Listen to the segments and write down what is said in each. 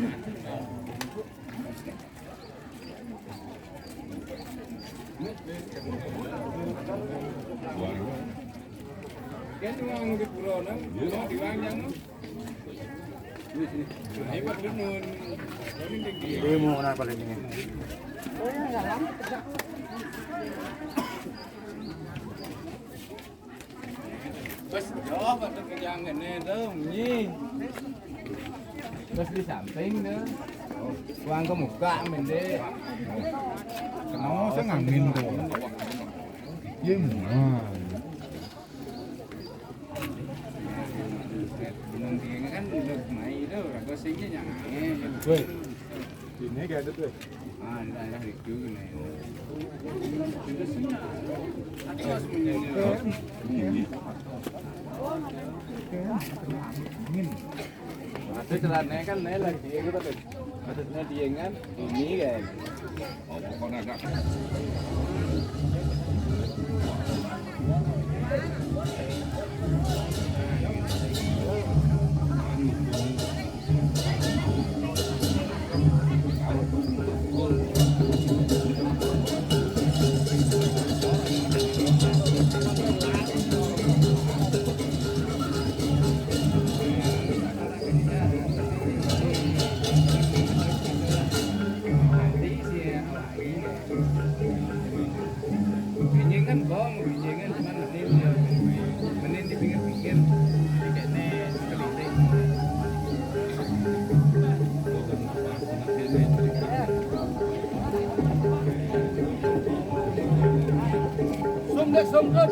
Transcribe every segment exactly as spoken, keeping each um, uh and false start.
Ini mau kenapa ini? Pas jawab ada kerjaan kene tuh, Nyi. Pas di samping tuh. Uang ke muka, mende. Kenapa saya ngamin tuh? Iya, mual. Gunung Tinggi kan udah main itu, raga singnya jangan. Woi, ini gak ada tuh. Ah, di daerah itu gini. Itu sih. Ada semuanya. Ada celananya kan, nih lagi itu tuh. Maksudnya dia kan ini kan. Oh, pokoknya agak. Rinjing kan bong, rinjing kan cuman mending, mending di pinggir-pinggir. Dikene keliling. Sungkut, sungkut.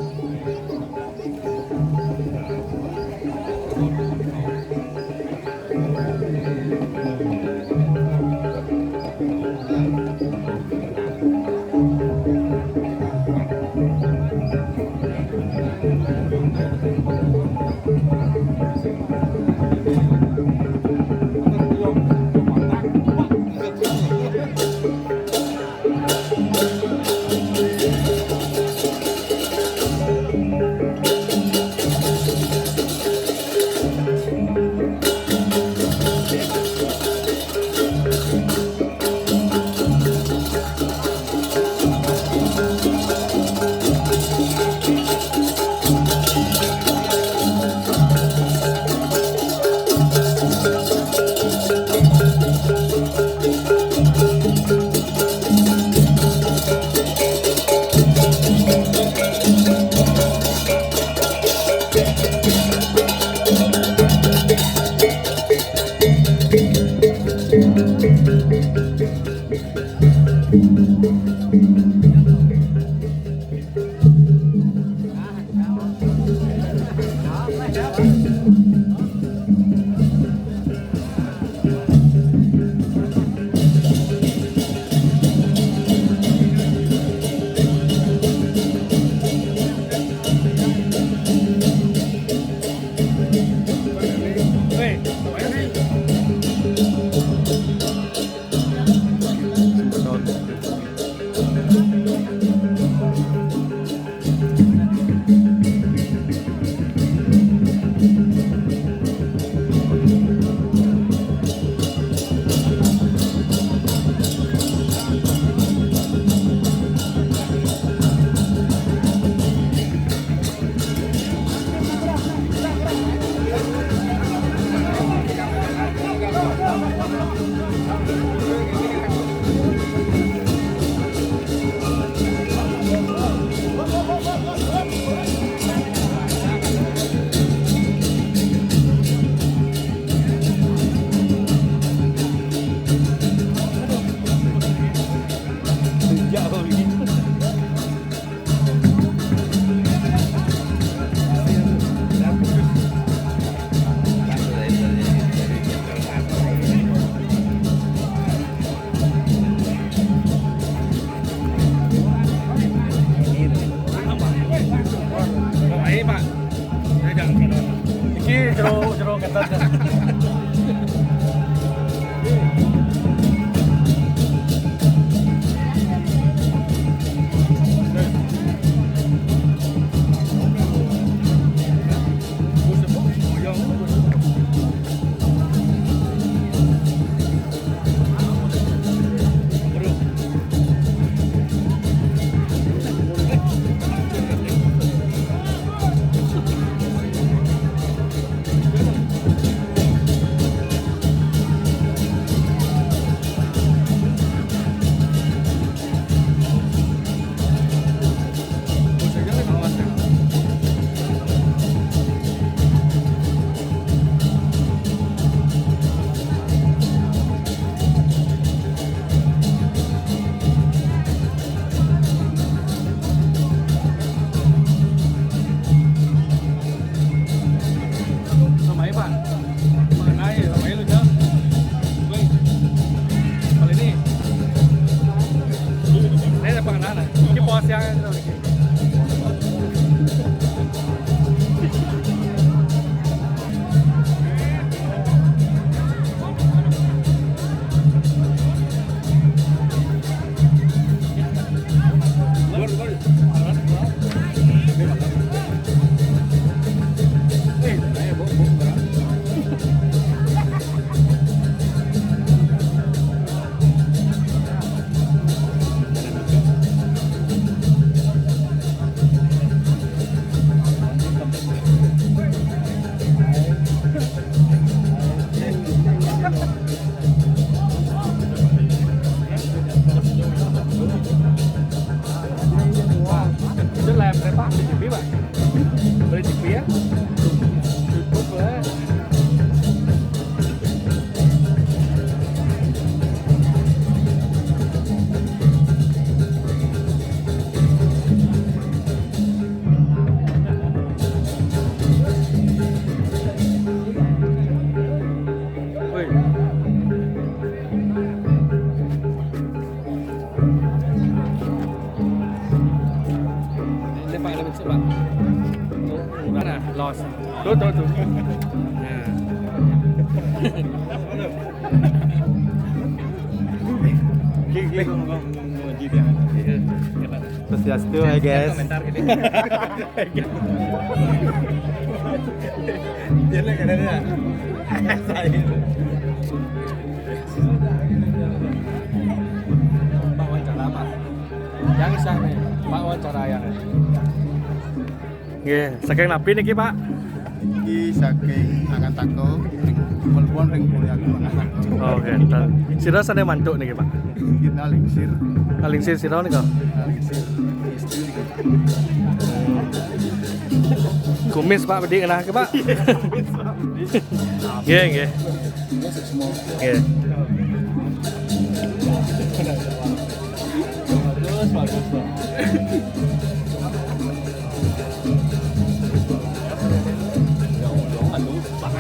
Gini, gini, gua, gua, gua, gua, gini, ya. Swastiastu, hai guys. Komentar gini. Jelek ada dia. Pak wawancara, Pak. Yang sah nih, Pak wawancara yang. Nggih, saking napi niki, Pak? Iki saking Angan Tako, ring Melbourne, ring Pulau Agung, Angan Tako. Oh, oke. Sira sane mantuk niki, Pak? Kita lingsir. Lingsir sira nika? Lingsir istri niki. Kumis, Pak, bedik kena ke, Pak? Nggih, nggih. Nggih. Bagus, bagus, Pak.